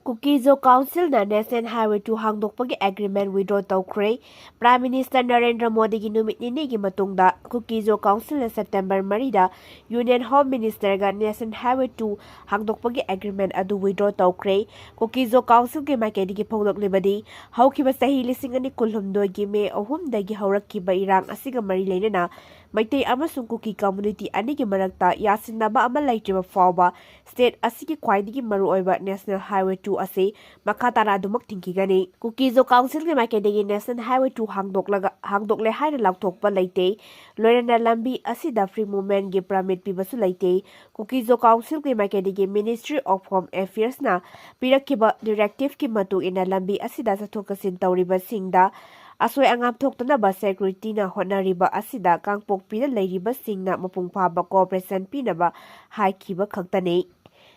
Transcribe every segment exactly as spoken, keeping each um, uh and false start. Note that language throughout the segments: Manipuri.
ꯀꯨꯀꯤꯖꯣ ꯀꯥꯎꯟꯁꯤꯜꯅ National Highway two ꯍꯥꯡꯗꯣꯛꯄꯒꯤ agreement withdraw ꯇꯧꯈ꯭ꯔꯦ꯫ Prime Minister ꯅꯔꯦꯟꯗ꯭ꯔ ꯃꯣꯗꯤꯒꯤ ꯅꯨꯃꯤꯠ ꯅꯤꯅꯤꯒꯤ ꯃꯇꯨꯡꯗ ꯀꯨꯀꯤꯖꯣ ꯀꯥꯎꯟꯁꯤꯜꯅ September ꯃꯔꯤꯗ Union Home Ministerꯒ National Highway two ꯍꯥꯡꯗꯣꯛꯄꯒꯤ agreement ꯑꯗꯨ withdraw ꯇꯧꯈ꯭ꯔꯦ꯫ ꯀꯨꯀꯤꯖꯣ ꯀꯥꯎꯟꯁꯤꯜꯒꯤ ꯃꯥꯏꯀꯩꯗꯒꯤ ꯐꯣꯡꯗꯣꯛꯂꯤꯕꯗꯤ, ꯍꯧꯈꯤꯕ ꯆꯍꯤ ꯂꯤꯁꯤꯡ ꯑꯅꯤ ꯀꯨꯟꯍꯨꯝꯗꯣꯏꯒꯤ May ꯑꯍꯨꯝꯗꯒꯤ ꯍꯧꯔꯛꯈꯤꯕ ꯏꯔꯥꯡ ꯑꯁꯤꯒ ꯃꯔꯤ ꯂꯩꯅꯅ ꯃꯩꯇꯩ ꯑꯃꯁꯨꯡ ꯀꯨꯀꯤ community ꯑꯅꯤꯒꯤ ꯃꯔꯛꯇ ꯌꯥꯁꯤꯟꯅꯕ ꯑꯃ ꯂꯩꯇ꯭ꯔꯤꯕ ꯐꯥꯎꯕ state ꯑꯁꯤꯒꯤ ꯈ꯭ꯋꯥꯏꯗꯒꯤ ꯃꯔꯨꯑꯣꯏꯕ National Highway two ꯑꯁꯤ ꯃꯈꯥ ꯇꯥꯅ ꯑꯗꯨꯃꯛ ꯊꯤꯡꯈꯤꯒꯅꯤ꯫ ꯀꯨꯀꯤꯖꯣ ꯀꯥꯎꯟꯁꯤꯜꯒꯤ ꯃꯥꯏꯀꯩꯗꯒꯤ National Highway two ꯍꯥꯡꯗꯣꯛꯂꯒ, ꯍꯥꯡꯗꯣꯛꯂꯦ ꯍꯥꯏꯅ ꯂꯥꯎꯊꯣꯛꯄ ꯂꯩꯇꯦ꯫ ꯂꯣꯏꯅꯅ ꯂꯝꯕꯤ ꯑꯁꯤꯗ free movementꯒꯤ permit ꯄꯤꯕꯁꯨ ꯂꯩꯇꯦ꯫ ꯀꯨꯀꯤꯖꯣ ꯀꯥꯎꯟꯁꯤꯜꯒꯤ ꯃꯥꯏꯀꯩꯗꯒꯤ Ministry of Home Affairsꯅ ꯄꯤꯔꯛꯈꯤꯕ directiveꯀꯤ ꯃꯇꯨꯡ ꯏꯟꯅ ꯂꯝꯕꯤ ꯑꯁꯤꯗ ꯆꯠꯊꯣꯛ ꯆꯠꯁꯤꯟ ꯇꯧꯔꯤꯕꯁꯤꯡꯗ ꯑꯁꯣꯏ ꯑꯉꯥꯝ ꯊꯣꯛꯇꯅꯕ securityꯅ ꯍꯣꯠꯅꯔꯤꯕ ꯑꯁꯤꯗ ꯀꯥꯡꯄꯣꯛꯄꯤꯗ ꯂꯩꯔꯤꯕꯁꯤꯡꯅ ꯃꯄꯨꯡ ꯐꯥꯕ cooperation ꯄꯤꯅꯕ ꯍꯥꯏꯈꯤꯕ ꯈꯛꯇꯅꯤ꯫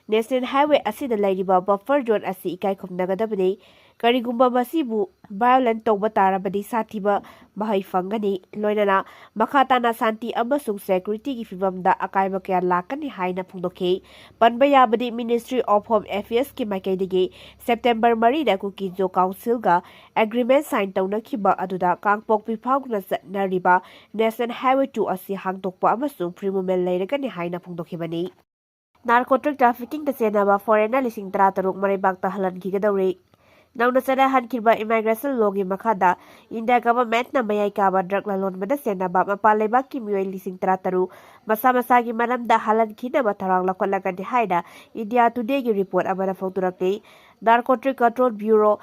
National Highway ꯑꯁꯤꯗ ꯂꯩꯔꯤꯕ buffer zone ꯑꯁꯤ ꯏꯀꯥꯏ ꯈꯨꯝꯅꯒꯗꯕꯅꯤ꯫ ꯀꯔꯤꯒꯨꯝꯕ ꯃꯁꯤꯕꯨ violate ꯇꯧꯕ ꯇꯥꯔꯕꯗꯤ ꯁꯥꯊꯤꯕ ꯃꯍꯩ ꯐꯪꯒꯅꯤ꯫ ꯂꯣꯏꯅꯅ ꯃꯈꯥ ꯇꯥꯅ ꯁꯥꯟꯇꯤ ꯑꯃꯁꯨꯡ securityꯒꯤ ꯐꯤꯕꯝꯗ ꯑꯀꯥꯏꯕ ꯀꯌꯥ ꯂꯥꯛꯀꯅꯤ ꯍꯥꯏꯅ ꯐꯣꯡꯗꯣꯛꯈꯤ꯫ ꯄꯟꯕ ꯌꯥꯕꯗꯤ, Ministry of Home Affairsꯀꯤ ꯃꯥꯏꯀꯩꯗꯒꯤ September ꯃꯔꯤꯗ ꯀꯨꯀꯤꯖꯣ ꯀꯥꯎꯟꯁꯤꯜꯒ agreement sign ꯇꯧꯅꯈꯤꯕ ꯑꯗꯨꯗ ꯀꯥꯡꯄꯣꯛꯄꯤ ꯐꯥꯎꯗꯨꯅ ꯆꯠꯅꯔꯤꯕ National Highway two ꯑꯁꯤ ꯍꯥꯡꯗꯣꯛꯄ ꯑꯃꯁꯨꯡ free movement ꯂꯩꯔꯒꯅꯤ ꯍꯥꯏꯅ ꯐꯣꯡꯗꯣꯛꯈꯤꯕꯅꯤ꯫ Narcotic traffickingꯇ ꯆꯦꯟꯅꯕ foreignerꯅ ꯂꯤꯁꯤꯡ ꯇꯔꯥ ꯇꯔꯨꯛ ꯃꯔꯩꯕꯥꯛꯇ ꯍꯜꯍꯟꯈꯤꯒꯗꯧꯔꯤ꯫ ꯅꯧꯅ ꯆꯠꯅꯍꯟꯈꯤꯕ immigration lawꯒꯤ ꯃꯈꯥꯗ India governmentꯅ ꯃꯌꯥꯏ ꯀꯥꯕ drug ꯂꯂꯣꯟꯕꯗ ꯆꯦꯟꯅꯕ ꯃꯄꯥꯟ ꯂꯩꯕꯥꯛꯀꯤ ꯃꯤꯑꯣꯏ ꯂꯤꯁꯤꯡ ꯇꯔꯥ ꯇꯔꯨꯛ ꯃꯁꯥ ꯃꯁꯥꯒꯤ ꯃꯔꯝꯗ ꯍꯜꯍꯟꯈꯤꯅꯕ ꯊꯧꯔꯥꯡ ꯂꯧꯈꯠꯂꯒꯅꯤ ꯍꯥꯏꯅ India Todayꯒꯤ report ꯑꯃꯅ ꯐꯣꯡꯗꯣꯔꯛꯂꯤ꯫ Narcotic Control Bureau,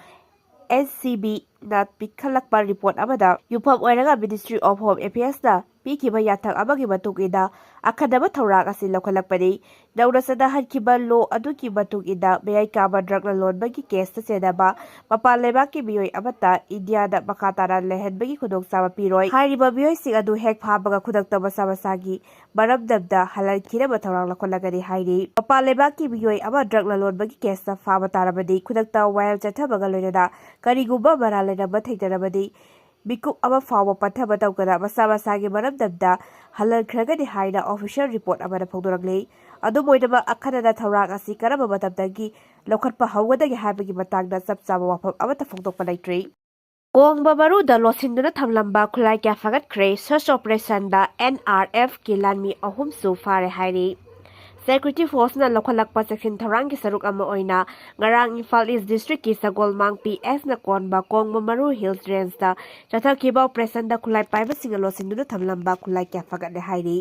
NCBꯅ ꯄꯤꯈꯠꯂꯛꯄ report ꯑꯃꯗ ꯌꯨꯝꯐꯝ ꯑꯣꯏꯔꯒ Ministry of Home Affairsꯅ ꯄꯤꯈꯤꯕ ꯌꯥꯊꯪ ꯑꯃꯒꯤ ꯃꯇꯨꯡ ꯏꯟꯅ ꯑꯈꯟꯅꯕ ꯊꯧꯔꯥꯡ ꯑꯁꯤ ꯂꯧꯈꯠꯂꯛꯄꯅꯤ꯫ ꯅꯧꯅ ꯆꯠꯅꯍꯟꯈꯤꯕ law ꯑꯗꯨꯒꯤ ꯃꯇꯨꯡ ꯏꯟꯅ ꯃꯌꯥꯏ ꯀꯥꯕ drug ꯂꯂꯣꯟꯕꯒꯤ caseꯇ ꯆꯦꯟꯅꯕ ꯃꯄꯥꯟ ꯂꯩꯕꯥꯛꯀꯤ ꯃꯤꯑꯣꯏ ꯑꯃꯠꯇ Indiaꯗ ꯃꯈꯥ ꯇꯥꯅ ꯂꯩꯍꯟꯕꯒꯤ ꯈꯨꯗꯣꯡꯆꯥꯕ ꯄꯤꯔꯣꯏ꯫ ꯍꯥꯏꯔꯤꯕ ꯃꯤꯑꯣꯏꯁꯤꯡ ꯑꯗꯨ ꯍꯦꯛ ꯐꯥꯕꯒ ꯈꯨꯗꯛꯇ ꯃꯁꯥ ꯃꯁꯥꯒꯤ ꯃꯔꯝꯗꯝꯗ ꯍꯜꯍꯟꯈꯤꯅꯕ ꯊꯧꯔꯥꯡ ꯂꯧꯈꯠꯂꯒꯅꯤ ꯍꯥꯏꯔꯤ꯫ ꯃꯄꯥꯟ ꯂꯩꯕꯥꯛꯀꯤ ꯃꯤꯑꯣꯏ ꯑꯃ drug ꯂꯂꯣꯟꯕꯒꯤ caseꯇ ꯐꯥꯕ ꯇꯥꯔꯕꯗꯤ ꯈꯨꯗꯛꯇ ꯋꯥꯌꯦꯜ ꯆꯠꯊꯕꯒ ꯂꯣꯏꯅꯅ ꯀꯔꯤꯒꯨꯝꯕ ꯃꯔꯥꯜ ꯂꯩꯔꯝꯕ ꯊꯦꯡꯅꯔꯕꯗꯤ ꯃꯤꯀꯨꯞ ꯑꯃ ꯐꯥꯎꯕ ꯄꯟꯊꯕ ꯇꯧꯗꯅ ꯃꯁꯥ ꯃꯁꯥꯒꯤ ꯃꯔꯝꯗꯝꯗ ꯍꯜꯍꯟꯈ꯭ꯔꯒꯅꯤ ꯍꯥꯏꯅ official report ꯑꯃꯅ ꯐꯣꯡꯗꯣꯔꯛꯂꯤ꯫ ꯑꯗꯨꯝ ꯑꯣꯏꯅꯃꯛ, ꯑꯈꯟꯅꯅ ꯊꯧꯔꯥꯡ ꯑꯁꯤ ꯀꯔꯝꯕ ꯃꯇꯝꯗꯒꯤ ꯂꯧꯈꯠꯄ ꯍꯧꯒꯗꯒꯦ ꯍꯥꯏꯕꯒꯤ ꯃꯇꯥꯡꯗ ꯆꯞ ꯆꯥꯕ ꯋꯥꯐꯝ ꯑꯃꯠꯇ ꯐꯣꯡꯗꯣꯛꯄ ꯂꯩꯇ꯭ꯔꯤ꯫ ꯀꯣꯡꯕ ꯃꯔꯨꯗ ꯂꯣꯠꯁꯤꯟꯗꯨꯅ ꯊꯝꯂꯝꯕ ꯈꯨꯠꯂꯥꯏ ꯀꯌꯥ ꯐꯥꯒꯠꯈ꯭ꯔꯦ꯫ Search operationꯗ NRFꯀꯤ ꯂꯥꯟꯃꯤ ꯑꯍꯨꯝꯁꯨ ꯐꯥꯔꯦ ꯍꯥꯏꯔꯤ꯫ Security forceꯅ ꯂꯧꯈꯠꯂꯛꯄ ꯆꯦꯛꯁꯤꯟ ꯊꯧꯔꯥꯡꯒꯤ ꯁꯔꯨꯛ ꯑꯃ ꯑꯣꯏꯅ ꯉꯔꯥꯡ ꯏꯝꯐꯥꯜ East Districtꯀꯤ ꯁꯒꯣꯜꯃꯥꯡ PSꯅ ꯀꯣꯟꯕ ꯀꯣꯡꯕ ꯃꯔꯨ Hills Rangeꯇ ꯆꯠꯊꯈꯤꯕ operationꯗ ꯈꯨꯠꯂꯥꯏ ꯄꯥꯏꯕꯁꯤꯡꯅ ꯂꯣꯠꯁꯤꯟꯗꯨꯅ ꯊꯝꯂꯝꯕ ꯈꯨꯠꯂꯥꯏ ꯀꯌꯥ ꯐꯥꯒꯠꯂꯦ ꯍꯥꯏꯔꯤ꯫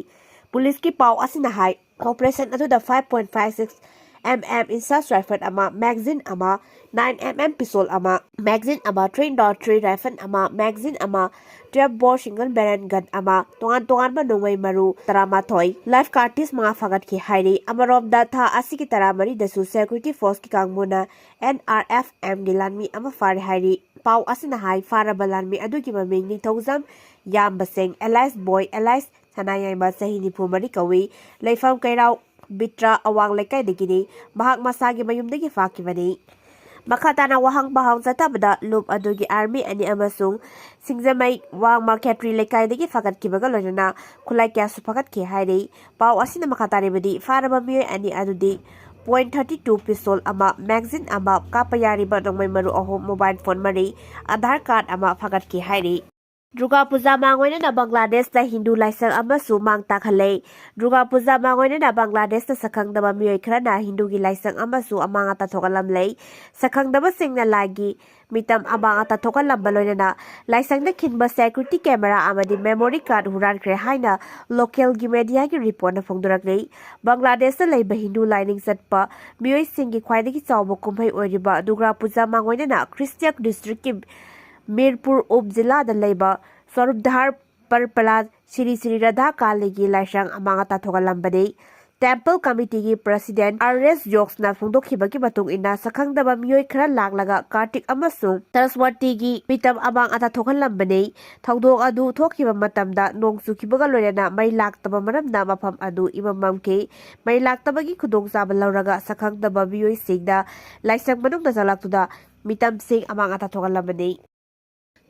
ꯄꯨꯂꯤꯁꯀꯤ ꯄꯥꯎ ꯑꯁꯤꯅ ꯍꯥꯏ, operation ꯑꯗꯨꯗ five point five six MM INSAS rifle ꯑꯃ, magazine ꯑꯃ, nine MM pistol ꯑꯃ, magazine ꯑꯃ, three dot three rifle ꯑꯃ, magazine ꯑꯃ, twelve bore single barrel gun ꯑꯃ, ꯇꯣꯉꯥꯟ ꯇꯣꯉꯥꯟꯕ ꯅꯣꯡꯃꯩ ꯃꯔꯨ ꯇꯔꯥꯃꯥꯊꯣꯏ, live cartridge ꯃꯉꯥ ꯐꯥꯒꯠꯈꯤ ꯍꯥꯏꯔꯤ꯫ ꯑꯃꯔꯣꯝꯗ, ꯊꯥ ꯑꯁꯤꯒꯤ ꯇꯔꯥꯃꯔꯤꯗꯁꯨ security forceꯀꯤ ꯀꯥꯡꯕꯨꯅ NRFMꯒꯤ ꯂꯥꯟꯃꯤ ꯑꯃ ꯐꯥꯔꯦ ꯍꯥꯏꯔꯤ꯫ ꯄꯥꯎ ꯑꯁꯤꯅ ꯍꯥꯏ, ꯐꯥꯔꯕ ꯂꯥꯟꯃꯤ ꯑꯗꯨꯒꯤ ꯃꯃꯤꯡ ꯅꯤꯡꯊꯧꯖꯝ ꯌꯥꯝꯕꯁꯤꯡ, alias ꯕꯣꯏ, alias ꯁꯅꯥꯌꯥꯏꯃ, ꯆꯍꯤ ꯅꯤꯐꯨ ꯃꯔꯤ ꯀꯧꯏ꯫ ꯂꯩꯐꯝ ꯀꯩꯔꯥꯎ ꯕꯤꯇ꯭ꯔ ꯑꯋꯥꯡ ꯂꯩꯀꯥꯏꯗꯒꯤꯅꯤ꯫ ꯃꯍꯥꯛ ꯃꯁꯥꯒꯤ ꯃꯌꯨꯝꯗꯒꯤ ꯐꯥꯈꯤꯕꯅꯤ꯫ ꯃꯈꯥ ꯇꯥꯅ ꯋꯥꯍꯪ ꯄꯥꯎꯍꯪ ꯆꯠꯊꯕꯗ ꯂꯨꯞ ꯑꯗꯨꯒꯤ army ꯑꯅꯤ ꯑꯃꯁꯨꯡ ꯁꯤꯡꯖꯃꯩ ꯋꯥꯡꯃ ꯈꯦꯇ꯭ꯔꯤ ꯂꯩꯀꯥꯏꯗꯒꯤ ꯐꯥꯒꯠꯈꯤꯕꯒ ꯂꯣꯏꯅꯅ ꯈꯨꯠꯂꯥꯏ ꯀꯌꯥꯁꯨ ꯐꯥꯒꯠꯈꯤ ꯍꯥꯏꯔꯤ꯫ ꯄꯥꯎ ꯑꯁꯤꯅ ꯃꯈꯥ ꯇꯥꯔꯤꯕꯗꯤ, ꯐꯥꯔꯕ ꯃꯤꯑꯣꯏ ꯑꯅꯤ ꯑꯗꯨꯗꯤ point thirty two pistol ꯑꯃ, magazine ꯑꯃ, ꯀꯥꯞꯄ ꯌꯥꯔꯤꯕ ꯅꯣꯡꯃꯩ ꯃꯔꯨ ꯑꯍꯨꯝ, mobile phone ꯃꯔꯤ, ꯑꯙꯥꯔ ꯀꯥꯔꯗ ꯑꯃ ꯐꯥꯒꯠꯈꯤ ꯍꯥꯏꯔꯤ꯫ ꯗꯨꯔꯒꯥ ꯄꯨꯖꯥ ꯃꯥꯡꯑꯣꯏꯅꯅ ꯕꯪꯒ꯭ꯂꯥꯗꯦꯁꯇ ꯍꯤꯟꯗꯨ ꯂꯥꯏꯁꯪ ꯑꯃꯁꯨ ꯃꯥꯡ ꯇꯥꯛꯍꯜꯂꯦ꯫ ꯗꯨꯔꯒꯥ ꯄꯨꯖꯥ ꯃꯥꯡꯑꯣꯏꯅꯅ ꯕꯪꯒ꯭ꯂꯥꯗꯦꯁꯇ ꯁꯛꯈꯪꯗꯕ ꯃꯤꯑꯣꯏ ꯈꯔꯅ ꯍꯤꯟꯗꯨꯒꯤ ꯂꯥꯏꯁꯪ ꯑꯃꯁꯨ ꯑꯃꯥꯡ ꯑꯇꯥ ꯊꯣꯛꯍꯜꯂꯝꯂꯦ꯫ ꯁꯛꯈꯪꯗꯕꯁꯤꯡꯅ ꯂꯥꯏꯒꯤ ꯃꯤꯇꯝ ꯑꯃꯥꯡ ꯑꯇꯥ ꯊꯣꯛꯍꯜꯂꯝꯕ ꯂꯣꯏꯅꯅ ꯂꯥꯏꯁꯪꯗ ꯈꯤꯟꯕ security camera ꯑꯃꯗꯤ memory card ꯍꯨꯔꯥꯟꯈ꯭ꯔꯦ ꯍꯥꯏꯅ localꯒꯤ mediaꯒꯤ reportꯅ ꯐꯣꯡꯗꯣꯔꯛꯂꯤ꯫ ꯕꯪꯒ꯭ꯂꯥꯗꯦꯁꯇ ꯂꯩꯕ ꯍꯤꯟꯗꯨ ꯂꯥꯏꯅꯤꯡ ꯆꯠꯄ ꯃꯤꯑꯣꯏꯁꯤꯡꯒꯤ ꯈ꯭ꯋꯥꯏꯗꯒꯤ ꯆꯥꯎꯕ ꯀꯨꯝꯍꯩ ꯑꯣꯏꯔꯤꯕ ꯗꯨꯔꯒꯥ ꯄꯨꯖꯥ ꯃꯥꯡꯑꯣꯏꯅꯅ ꯈ꯭ꯔꯤꯁꯇꯤꯌꯥꯟ districtꯀꯤ ꯃꯤꯔꯄꯨꯔ ꯎꯞ ꯖꯤꯂꯥꯗ ꯂꯩꯕ ꯁ꯭ꯋꯔꯨꯞꯙꯥꯔ ꯄꯔꯄꯂꯥ ꯁ꯭ꯔꯤ ꯁ꯭ꯔꯤ ꯔꯥꯙꯥ ꯀꯥꯂꯤꯒꯤ ꯂꯥꯏꯁꯪ ꯑꯃꯥꯡ ꯑꯇꯥ ꯊꯣꯛꯍꯜꯂꯝꯕꯅꯤ꯫ Temple committeeꯒꯤ president R S ꯌꯣꯛꯁꯅ ꯐꯣꯡꯗꯣꯛꯈꯤꯕꯒꯤ ꯃꯇꯨꯡ ꯏꯟꯅ, ꯁꯛꯈꯪꯗꯕ ꯃꯤꯑꯣꯏ ꯈꯔ ꯂꯥꯛꯂꯒ ꯀꯥꯔꯇꯤꯛ ꯑꯃꯁꯨꯡ ꯁꯔꯁꯋꯇꯤꯒꯤ ꯃꯤꯇꯝ ꯑꯃꯥꯡ ꯑꯇꯥ ꯊꯣꯛꯍꯜꯂꯝꯕꯅꯤ꯫ ꯊꯧꯗꯣꯛ ꯑꯗꯨ ꯊꯣꯛꯈꯤꯕ ꯃꯇꯝꯗ ꯅꯣꯡ ꯆꯨꯈꯤꯕꯒ ꯂꯣꯏꯅꯅ ꯃꯩ ꯂꯥꯛꯇꯕ ꯃꯔꯝꯅ ꯃꯐꯝ ꯑꯗꯨ ꯏꯃꯝ ꯃꯝꯈꯤ꯫ ꯃꯩ ꯂꯥꯛꯇꯕꯒꯤ ꯈꯨꯗꯣꯡꯆꯥꯕ ꯂꯧꯔꯒ ꯁꯛꯈꯪꯗꯕ ꯃꯤꯑꯣꯏꯁꯤꯡꯅ ꯂꯥꯏꯁꯪ ꯃꯅꯨꯡꯗ ꯆꯪꯂꯛꯇꯨꯅ ꯃꯤꯇꯝꯁꯤꯡ ꯑꯃꯥꯡ ꯑꯇꯥ ꯊꯣꯛꯍꯜꯂꯝꯕꯅꯤ꯫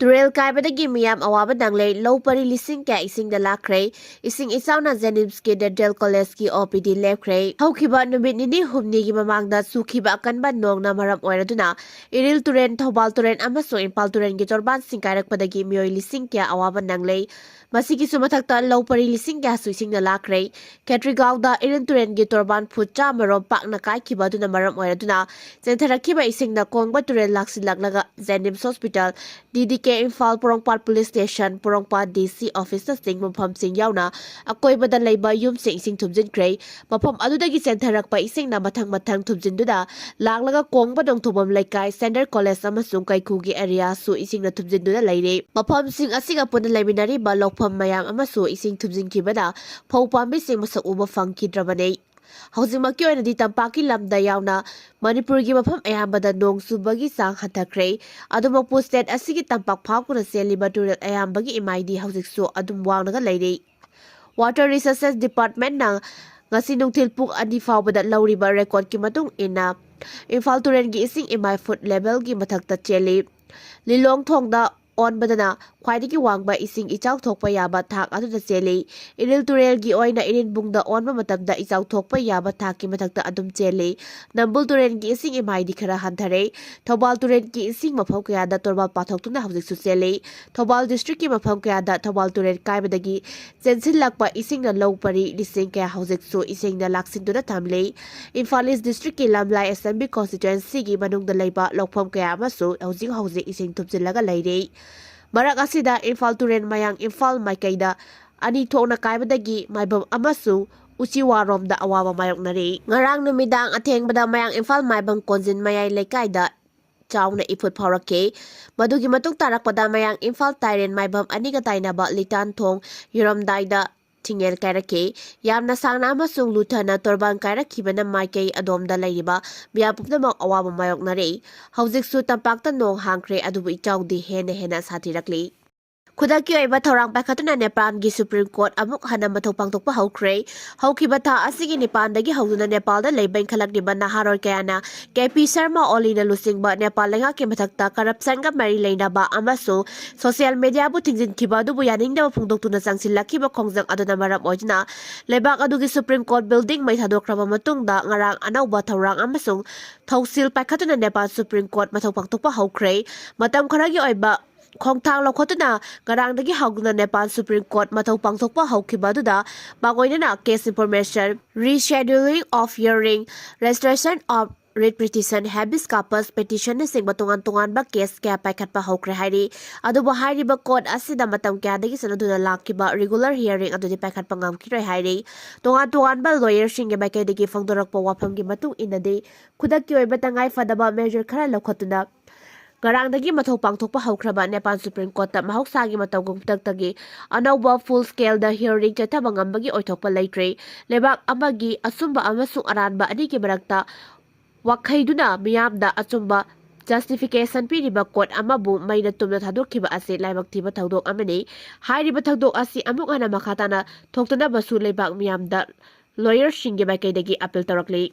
ꯇꯨꯔꯦꯜ ꯀꯥꯏꯕꯗꯒꯤ ꯃꯤꯌꯥꯝ ꯑꯋꯥꯕ ꯅꯪꯂꯦ꯫ ꯂꯧ ꯄꯔꯤ ꯂꯤꯁꯤꯡ ꯀꯌꯥ ꯏꯁꯤꯡꯗ ꯂꯥꯛꯈ꯭ꯔꯦ꯫ ꯏꯁꯤꯡ ꯏꯆꯥꯎꯅ JNIMSꯀꯤ Dental Collegeꯀꯤ OPD ꯂꯦꯞꯈ꯭ꯔꯦ꯫ ꯍꯧꯈꯤꯕ ꯅꯨꯃꯤꯠ ꯅꯤꯅꯤ ꯍꯨꯝꯅꯤꯒꯤ ꯃꯃꯥꯡꯗ ꯆꯨꯈꯤꯕ ꯑꯀꯟꯕ ꯅꯣꯡꯅ ꯃꯔꯝ ꯑꯣꯏꯔꯗꯨꯅ ꯏꯔꯤꯜ ꯇꯨꯔꯦꯜ, ꯊꯧꯕꯥꯜ ꯇꯨꯔꯦꯜ ꯑꯃꯁꯨꯡ ꯏꯝꯐꯥꯜ ꯇꯨꯔꯦꯜꯒꯤ ꯇꯣꯔꯕꯥꯟꯁꯤꯡ ꯀꯥꯏꯔꯛꯄꯗꯒꯤ ꯃꯤꯑꯣꯏ ꯂꯤꯁꯤꯡ ꯀꯌꯥ ꯑꯋꯥꯕ ꯅꯪꯂꯦ꯫ ꯃꯁꯤꯒꯤꯁꯨ ꯃꯊꯛꯇ ꯂꯧ ꯄꯔꯤ ꯂꯤꯁꯤꯡ ꯀꯌꯥꯁꯨ ꯏꯁꯤꯡꯅ ꯂꯥꯛꯈ꯭ꯔꯦ꯫ ꯈꯦꯇ꯭ꯔꯤꯒꯥꯎꯗ ꯏꯔꯤꯜ ꯇꯨꯔꯦꯜꯒꯤ ꯇꯣꯔꯕꯥꯟ ꯐꯨꯠ ꯆꯥꯝꯃ ꯔꯣꯝ ꯄꯥꯛꯅ ꯀꯥꯏꯈꯤꯕ ꯑꯗꯨꯅ ꯃꯔꯝ ꯑꯣꯏꯔꯗꯨꯅ ꯆꯦꯟꯊꯔꯛꯈꯤꯕ ꯏꯁꯤꯡꯅ ꯀꯣꯡꯕ ꯇꯨꯔꯦꯜ ꯂꯥꯛꯁꯤꯜꯂꯛꯂꯒ JNIMS Hospital, DDK ꯏꯝꯐꯥꯜ, ꯄꯣꯔꯣꯝꯄꯥꯠ Police Station, ꯄꯣꯔꯣꯝꯄꯥꯠ DC Officeꯅꯆꯤꯡꯕ ꯃꯐꯝꯁꯤꯡ ꯌꯥꯎꯅ ꯑꯀꯣꯏꯕꯗ ꯂꯩꯕ ꯌꯨꯝꯁꯤꯡ ꯏꯁꯤꯡ ꯊꯨꯝꯖꯤꯟꯈ꯭ꯔꯦ꯫ ꯃꯐꯝ ꯑꯗꯨꯗꯒꯤ ꯆꯦꯟꯊꯔꯛꯄ ꯏꯁꯤꯡꯅ ꯃꯊꯪ ꯃꯊꯪ ꯊꯨꯝꯖꯤꯟꯗꯨꯅ ꯂꯥꯛꯂꯒ ꯀꯣꯡꯕ ꯅꯣꯡꯊꯣꯡꯕꯝ ꯂꯩꯀꯥꯏ, Center College ꯑꯃꯁꯨꯡ ꯀꯩꯈꯨꯒꯤ areaꯁꯨ ꯏꯁꯤꯡꯅ ꯊꯨꯝꯖꯤꯟꯗꯨꯅ ꯂꯩꯔꯦ꯫ ꯃꯐꯝꯁꯤꯡ ꯑꯁꯤꯒ ꯄꯨꯟꯅ ꯂꯩꯃꯤꯟꯅꯔꯤꯕ ꯂꯧꯐꯝ ꯃꯌꯥꯝ ꯑꯃꯁꯨ ꯏꯁꯤꯡ ꯊꯨꯝꯖꯤꯟꯈꯤꯕꯅ ꯐꯧ ꯄꯥꯝꯕꯤꯁꯤꯡ ꯃꯁꯛ ꯎꯕ ꯐꯪꯈꯤꯗ꯭ꯔꯕꯅꯤ꯫ ꯍꯧꯖꯤꯛꯃꯛꯀꯤ ꯑꯣꯏꯅꯗꯤ ꯇꯝꯄꯥꯛꯀꯤ ꯂꯝꯗ ꯌꯥꯎꯅ ꯃꯅꯤꯄꯨꯔꯒꯤ ꯃꯐꯝ ꯑꯌꯥꯝꯕꯗ ꯅꯣꯡ ꯆꯨꯕꯒꯤ ꯆꯥꯡ ꯍꯟꯊꯈ꯭ꯔꯦ꯫ ꯑꯗꯨꯃꯛꯄꯨ state ꯑꯁꯤꯒꯤ ꯇꯝꯄꯥꯛ ꯐꯥꯎꯗꯨꯅ ꯆꯦꯜꯂꯤꯕ ꯇꯨꯔꯦꯜ ꯑꯌꯥꯝꯕꯒꯤ ꯏꯃꯥꯏꯗꯤ ꯍꯧꯖꯤꯛꯁꯨ ꯑꯗꯨꯝ ꯋꯥꯡꯂꯒ ꯂꯩꯔꯤ꯫ Water Resources Departmentꯅ ꯉꯁꯤ ꯅꯨꯡꯊꯤꯜ ꯄꯨꯡ ꯑꯅꯤ ꯐꯥꯎꯕꯗ ꯂꯧꯔꯤꯕ recordꯀꯤ ꯃꯇꯨꯡ ꯏꯟꯅ ꯏꯝꯐꯥꯜ ꯇꯨꯔꯦꯜꯒꯤ ꯏꯁꯤꯡ ꯏꯃꯥꯏ foot levelꯒꯤ ꯃꯊꯛꯇ ꯆꯦꯜꯂꯤ꯫ ꯂꯤꯂꯣꯡ ꯊꯣꯡꯗ ꯑꯣꯟꯕꯗꯅ ꯈ꯭ꯋꯥꯏꯗꯒꯤ ꯋꯥꯡꯕ ꯏꯁꯤꯡ ꯏꯆꯥꯎ ꯊꯣꯛꯄ ꯌꯥꯕ ꯊꯥꯛ ꯑꯗꯨꯗ ꯆꯦꯜꯂꯤ꯫ ꯏꯔꯤꯜ ꯇꯨꯔꯦꯜꯒꯤ ꯑꯣꯏꯅ ꯏꯔꯤꯟꯕꯨꯡꯗ ꯑꯣꯟꯕ ꯃꯇꯝꯗ ꯏꯆꯥꯎ ꯊꯣꯛꯄ ꯌꯥꯕ ꯊꯥꯛꯀꯤ ꯃꯊꯛꯇ ꯑꯗꯨꯝ ꯆꯦꯜꯂꯤ꯫ ꯅꯝꯕꯨꯜ ꯇꯨꯔꯦꯜꯒꯤ ꯏꯁꯤꯡ ꯏꯃꯥꯏꯗꯤ ꯈꯔ ꯍꯟꯊꯔꯦ꯫ ꯊꯧꯕꯥꯜ ꯇꯨꯔꯦꯜꯒꯤ ꯏꯁꯤꯡ ꯃꯐꯝ ꯀꯌꯥꯗ ꯇꯣꯔꯕꯥꯟ ꯄꯥꯊꯣꯛꯇꯨꯅ ꯍꯧꯖꯤꯛꯁꯨ ꯆꯦꯜꯂꯤ꯫ ꯊꯧꯕꯥꯜ districtꯀꯤ ꯃꯐꯝ ꯀꯌꯥꯗ ꯊꯧꯕꯥꯜ ꯇꯨꯔꯦꯜ ꯀꯥꯏꯕꯗꯒꯤ ꯆꯦꯟꯁꯤꯜꯂꯛꯄ ꯏꯁꯤꯡꯅ ꯂꯧ ꯄꯔꯤ ꯂꯤꯁꯤꯡ ꯀꯌꯥ ꯍꯧꯖꯤꯛꯁꯨ ꯏꯁꯤꯡꯅ ꯂꯥꯛꯁꯤꯟꯗꯨꯅ ꯊꯝꯂꯤ꯫ ꯏꯝꯐꯥꯜ East districtꯀꯤ ꯂꯝꯂꯥꯏ Assembly Constituencyꯒꯤ ꯃꯅꯨꯡꯗ ꯂꯩꯕ ꯂꯧꯐꯝ ꯀꯌꯥ ꯑꯃꯁꯨ ꯍꯧꯖꯤꯛ ꯍꯧꯖꯤꯛ ꯏꯁꯤꯡ ꯊꯨꯝꯖꯤꯜꯂꯒ ꯂꯩꯔꯤ꯫ ꯃꯔꯛ ꯑꯁꯤꯗ ꯏꯝꯐꯥꯜ ꯇꯨꯔꯦꯜ ꯃꯌꯥꯡ ꯏꯝꯐꯥꯜ ꯃꯥꯏꯀꯩꯗ ꯑꯅꯤ ꯊꯣꯛꯅ ꯀꯥꯏꯕꯗꯒꯤ ꯃꯥꯏꯕꯝ ꯑꯃꯁꯨꯡ ꯎꯆꯤꯋꯥꯔꯣꯝꯗ ꯑꯋꯥꯕ ꯃꯥꯌꯣꯛꯅꯔꯤ꯫ ꯉꯔꯥꯡ ꯅꯨꯃꯤꯗꯥꯡ ꯑꯊꯦꯡꯕꯗ ꯃꯌꯥꯡ ꯏꯝꯐꯥꯜ ꯃꯥꯏꯕꯝ ꯀꯣꯟꯖꯤꯟ ꯃꯌꯥꯏ ꯂꯩꯀꯥꯏꯗ ꯆꯥꯎꯅ ꯏꯐꯨꯠ ꯐꯥꯎꯔꯛꯈꯤ꯫ ꯃꯗꯨꯒꯤ ꯃꯇꯨꯡ ꯇꯥꯔꯛꯄꯗ ꯃꯌꯥꯡ ꯏꯝꯐꯥꯜ ꯇꯥꯏꯔꯦꯟ ꯃꯥꯏꯕꯝ ꯑꯅꯤꯒ ꯇꯥꯏꯅꯕ ꯂꯤꯇꯥꯟ ꯊꯣꯡ ꯌꯧꯔꯝꯗꯥꯏꯗ ꯊꯤꯡꯉꯦꯜ ꯀꯥꯏꯔꯛꯈꯤ꯫ ꯌꯥꯝꯅ ꯁꯥꯡꯅ ꯑꯃꯁꯨꯡ ꯂꯨꯊꯅ ꯇꯣꯔꯕꯥꯟ ꯀꯥꯏꯔꯛꯈꯤꯕꯅ ꯃꯥꯏꯀꯩ ꯑꯗꯣꯝꯗ ꯂꯩꯔꯤꯕ ꯃꯤꯌꯥꯝ ꯄꯨꯝꯅꯃꯛ ꯑꯋꯥꯕ ꯃꯥꯌꯣꯛꯅꯔꯤ꯫ ꯍꯧꯖꯤꯛꯁꯨ ꯇꯝꯄꯥꯛꯇ ꯅꯣꯡ ꯍꯥꯡꯈ꯭ꯔꯦ, ꯑꯗꯨꯕꯨ ꯏꯆꯥꯎꯗꯤ ꯍꯦꯟꯅ ꯍꯦꯟꯅ ꯁꯥꯊꯤꯔꯛꯂꯤ꯫ ꯈꯨꯗꯛꯀꯤ ꯑꯣꯏꯕ ꯊꯧꯔꯥꯡ ꯄꯥꯏꯈꯠꯇꯨꯅ ꯅꯦꯄꯥꯜꯒꯤ ꯁꯨꯄ꯭ꯔꯤꯝ ꯀꯣꯔꯠ ꯑꯃꯨꯛ ꯍꯟꯅ ꯃꯊꯧ ꯄꯥꯡꯊꯣꯛꯄ ꯍꯧꯈ꯭ꯔꯦ꯫ ꯍꯧꯈꯤꯕ ꯊꯥ ꯑꯁꯤꯒꯤ ꯅꯤꯄꯥꯟꯗꯒꯤ ꯍꯧꯗꯨꯅ ꯅꯦꯄꯥꯜꯗ ꯂꯩꯕ ꯏꯟꯈꯠꯂꯛꯂꯤꯕ ꯅꯍꯥꯔꯣꯜ ꯀꯌꯥꯅ ꯀꯦ ꯄꯤ ꯁꯔꯃ ꯑꯣꯂꯤꯅ ꯂꯨꯆꯤꯡꯕ ꯅꯦꯄꯥꯜ ꯂꯩꯉꯥꯛꯀꯤ ꯃꯊꯛꯇ ꯀꯔꯞꯁꯟꯒ ꯃꯔꯤ ꯂꯩꯅꯕ ꯑꯃꯁꯨꯡ ꯁꯣꯁꯤꯌꯦꯜ ꯃꯦꯗꯤꯌꯥꯕꯨ ꯊꯤꯡꯖꯤꯟꯈꯤꯕ ꯑꯗꯨꯕꯨ ꯌꯥꯅꯤꯡꯗꯕ ꯐꯣꯡꯗꯣꯛꯇꯨꯅ ꯆꯪꯁꯤꯜꯂꯛꯈꯤꯕ ꯈꯣꯡꯖꯪ ꯑꯗꯨꯅ ꯃꯔꯝ ꯑꯣꯏꯗꯨꯅ ꯂꯩꯕꯥꯛ ꯑꯗꯨꯒꯤ ꯁꯨꯄ꯭ꯔꯤꯝ ꯀꯣꯔꯠ ꯕꯤꯜꯗꯤꯡ ꯃꯩ ꯊꯥꯗꯣꯛꯈ꯭ꯔꯕ ꯃꯇꯨꯡꯗ ꯉꯔꯥꯡ ꯑꯅꯧꯕ ꯊꯧꯔꯥꯡ ꯑꯃꯁꯨꯡ ꯊꯧꯁꯤꯜ ꯄꯥꯏꯈꯠꯇꯨꯅ ꯅꯦꯄꯥꯜ ꯁꯨꯄ꯭ꯔꯤꯝ ꯀꯣꯔꯠ ꯃꯊꯧ ꯄꯥꯡꯊꯣꯛꯄ ꯍꯧꯈ꯭ꯔꯦ꯫ ꯃꯇꯝ ꯈꯔꯒꯤ ꯑꯣꯏꯕ ꯈꯣꯡꯊꯥꯡ ꯂꯧꯈꯠꯇꯨꯅ ꯉꯔꯥꯡꯗꯒꯤ ꯍꯧꯗꯨꯅ ꯅꯦꯄꯥꯜ ꯁꯨꯄ꯭ꯔꯤꯝ ꯀꯣꯔꯠ ꯃꯊꯧ ꯄꯥꯡꯊꯣꯛꯄ ꯍꯧꯈꯤꯕ ꯑꯗꯨꯗ ꯃꯥꯡꯑꯣꯏꯅꯅ case information, rescheduling of hearing, registration of writ petition, habeas corpus petitionꯅꯆꯤꯡꯕ ꯇꯣꯉꯥꯟ ꯇꯣꯉꯥꯟꯕ case ꯀꯌꯥ ꯄꯥꯏꯈꯠꯄ ꯍꯧꯈ꯭ꯔꯦ ꯍꯥꯏꯔꯤ꯫ ꯑꯗꯨꯕꯨ ꯍꯥꯏꯔꯤꯕ ꯀꯣꯔꯠ ꯑꯁꯤꯗ ꯃꯇꯝ ꯀꯌꯥꯗꯒꯤ ꯆꯠꯅꯗꯨꯅ ꯂꯥꯛꯈꯤꯕ regular hearing ꯑꯗꯨꯗꯤ ꯄꯥꯏꯈꯠꯄ ꯉꯝꯈꯤꯔꯣꯏ ꯍꯥꯏꯔꯤ꯫ ꯇꯣꯉꯥꯟ ꯇꯣꯉꯥꯟꯕ lawyerꯁꯤꯡꯒꯤ ꯃꯥꯏꯀꯩꯗꯒꯤ ꯐꯣꯡꯗꯣꯔꯛꯄ ꯋꯥꯐꯝꯒꯤ ꯃꯇꯨꯡ ꯏꯟꯅꯗꯤ, ꯈꯨꯗꯛꯀꯤ ꯑꯣꯏꯕ ꯇꯉꯥꯏ ꯐꯗꯕ measure ꯈꯔ ꯂꯧꯈꯠꯇꯨꯅ ꯉꯔꯥꯡꯗꯒꯤ ꯃꯊꯧ ꯄꯥꯡꯊꯣꯛꯄ ꯍꯧꯈ꯭ꯔꯕ ꯅꯦꯄꯥꯜ ꯁꯨꯄ꯭ꯔꯤꯝ ꯀꯣꯔꯠꯇ ꯃꯍꯧꯁꯥꯒꯤ ꯃꯇꯝꯒꯨꯝ ꯈꯨꯗꯛꯇꯒꯤ ꯑꯅꯧꯕ full scaledꯗ hearing ꯆꯠꯊꯕ ꯉꯝꯕꯒꯤ ꯑꯣꯏꯊꯣꯛꯄ ꯂꯩꯇ꯭ꯔꯦ꯫ ꯂꯩꯕꯥꯛ ꯑꯃꯒꯤ ꯑꯆꯨꯝꯕ ꯑꯃꯁꯨꯡ ꯑꯔꯥꯟꯕ ꯑꯅꯤꯒꯤ ꯃꯔꯛꯇ ꯋꯥꯈꯩꯗꯨꯅ ꯃꯤꯌꯥꯝꯗ ꯑꯆꯨꯝꯕ justification ꯄꯤꯔꯤꯕ ꯀꯣꯔꯠ ꯑꯃꯕꯨ ꯃꯩꯅ ꯇꯨꯝꯅ ꯊꯥꯗꯣꯛꯈꯤꯕ ꯑꯁꯤ ꯂꯥꯏꯕꯛ ꯊꯤꯕ ꯊꯧꯗꯣꯛ ꯑꯃꯅꯤ꯫ ꯍꯥꯏꯔꯤꯕ ꯊꯧꯗꯣꯛ ꯑꯁꯤ ꯑꯃꯨꯛ ꯍꯟꯅ ꯃꯈꯥ ꯇꯥꯅ ꯊꯣꯛꯇꯅꯕꯁꯨ ꯂꯩꯕꯥꯛ ꯃꯤꯌꯥꯝꯗ lawyerꯁꯤꯡꯒꯤ ꯃꯥꯏꯀꯩꯗꯒꯤ appeal ꯇꯧꯔꯛꯂꯤ꯫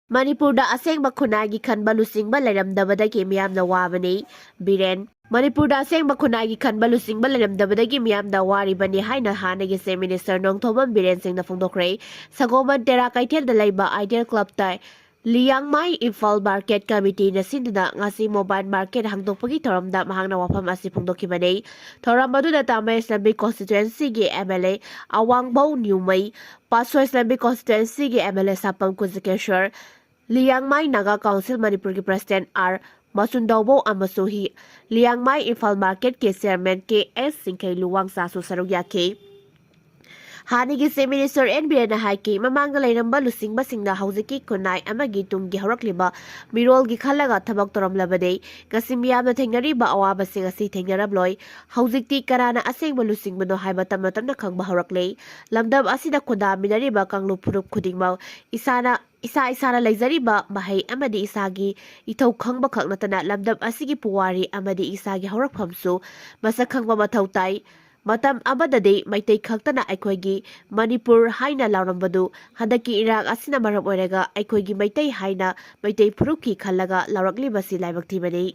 ꯃꯅꯤꯄꯨꯔꯗ ꯑꯁꯦꯡꯕ ꯈꯨꯟꯅꯥꯏꯒꯤ ꯈꯟꯕ ꯂꯨꯆꯤꯡꯕ ꯂꯩꯔꯝꯗꯕꯗꯒꯤ ꯃꯤꯌꯥꯝꯅ ꯋꯥꯕꯅꯤ꯫ ꯕꯤꯔꯦꯟ꯫ ꯃꯅꯤꯄꯨꯔꯗ ꯑꯁꯦꯡꯕ ꯈꯨꯟꯅꯥꯏꯒꯤ ꯈꯟꯕ ꯂꯨꯆꯤꯡꯕ ꯂꯩꯔꯝꯗꯕꯗꯒꯤ ꯃꯤꯌꯥꯝꯅ ꯋꯥꯔꯤꯕꯅꯤ ꯍꯥꯏꯅ ꯍꯥꯟꯅꯒꯤ Chief Minister ꯅꯣꯡꯊꯣꯝꯕꯝ ꯕꯤꯔꯦꯟ ꯁꯤꯡꯅ ꯐꯣꯡꯗꯣꯛꯈ꯭ꯔꯦ꯫ ꯁꯒꯣꯜꯕꯟ ꯇꯦꯔꯥ ꯀꯩꯊꯦꯜꯗ ꯂꯩꯕ Ideal Clubꯇ ꯂꯤꯌꯥꯡꯃꯥꯏ ꯏꯝꯐꯥꯜ Market Committeeꯅ ꯁꯤꯟꯗꯨꯅ ꯉꯁꯤ mobile market ꯍꯥꯡꯗꯣꯛꯄꯒꯤ ꯊꯧꯔꯝꯗ ꯃꯍꯥꯛꯅ ꯋꯥꯐꯝ ꯑꯁꯤ ꯐꯣꯡꯗꯣꯛꯈꯤꯕꯅꯤ꯫ ꯊꯧꯔꯝ ꯑꯗꯨꯗ ꯇꯥꯃꯩ Assembly Constituencyꯒꯤ M L A ꯑꯋꯥꯡꯕꯧ ꯅ꯭ꯌꯨꯃꯩ, Patsoi Assembly Constituencyꯒꯤ M L A ꯁꯥꯄꯝ ꯀꯨꯖꯀꯦꯁ꯭ꯋꯔ, Liangmai Naga Council ꯃꯅꯤꯄꯨꯔꯒꯤ President R ꯃꯆꯨꯟꯗꯧꯕꯧ ꯑꯃꯁꯨꯡ ꯍꯤ Liangmai Imphal Marketꯀꯤ Chairman K S ꯁꯤꯡꯈꯩ ꯂꯨꯋꯥꯡꯆꯥꯁꯨ ꯁꯔꯨꯛ ꯌꯥꯈꯤ꯫ ꯍꯥꯟꯅꯒꯤ Chief Minister ꯑꯦꯟ ꯕꯤꯔꯦꯟꯅ ꯍꯥꯏꯈꯤ, ꯃꯃꯥꯡꯗ ꯂꯩꯔꯝꯕ ꯂꯨꯆꯤꯡꯕꯁꯤꯡꯅ ꯍꯧꯖꯤꯛꯀꯤ ꯈꯨꯟꯅꯥꯏ ꯑꯃꯒꯤ ꯇꯨꯡꯒꯤ ꯍꯧꯔꯛꯂꯤꯕ ꯃꯤꯔꯣꯜꯒꯤ ꯈꯜꯂꯒ ꯊꯕꯛ ꯇꯧꯔꯝꯂꯕꯅꯤ꯫ ꯉꯁꯤ ꯃꯤꯌꯥꯝꯅ ꯊꯦꯡꯅꯔꯤꯕ ꯑꯋꯥꯕꯁꯤꯡ ꯑꯁꯤ ꯊꯦꯡꯅꯔꯝꯂꯣꯏ꯫ ꯍꯧꯖꯤꯛꯇꯤ ꯀꯅꯥꯅ ꯑꯁꯦꯡꯕ ꯂꯨꯆꯤꯡꯕꯅꯣ ꯍꯥꯏꯕ ꯇꯞꯅ ꯇꯞꯅ ꯈꯪꯕ ꯍꯧꯔꯛꯂꯦ꯫ ꯂꯝꯗꯝ ꯑꯁꯤꯗ ꯈꯨꯟꯗꯥꯃꯤꯟꯅꯔꯤꯕ ꯀꯥꯡꯂꯨꯞ ꯐꯨꯔꯨꯞ ꯈꯨꯗꯤꯡꯃꯛ ꯏꯁꯥꯅ, ꯏꯁꯥ ꯏꯁꯥꯅ ꯂꯩꯖꯔꯤꯕ ꯃꯍꯩ ꯑꯃꯗꯤ ꯏꯁꯥꯒꯤ ꯏꯊꯧ ꯈꯪꯕꯈꯛ ꯅꯠꯇꯅ ꯂꯝꯗꯝ ꯑꯁꯤꯒꯤ ꯄꯨꯋꯥꯔꯤ ꯑꯃꯗꯤ ꯏꯁꯥꯒꯤ ꯍꯧꯔꯛꯐꯝꯁꯨ ꯃꯁꯛ ꯈꯪꯕ ꯃꯊꯧ ꯇꯥꯏ꯫ ꯃꯇꯝ ꯑꯃꯗꯗꯤ ꯃꯩꯇꯩ ꯈꯛꯇꯅ ꯑꯩꯈꯣꯏꯒꯤ ꯃꯅꯤꯄꯨꯔ ꯍꯥꯏꯅ ꯂꯥꯎꯔꯝꯕꯗꯨ ꯍꯟꯗꯛꯀꯤ ꯏꯔꯥꯡ ꯑꯁꯤꯅ ꯃꯔꯝ ꯑꯣꯏꯔꯒ ꯑꯩꯈꯣꯏꯒꯤ ꯃꯩꯇꯩ ꯍꯥꯏꯅ ꯃꯩꯇꯩ ꯐꯨꯔꯨꯞꯀꯤ ꯈꯜꯂꯒ ꯂꯥꯎꯔꯛꯂꯤꯕꯁꯤ ꯂꯥꯏꯕꯛ ꯊꯤꯕꯅꯤ꯫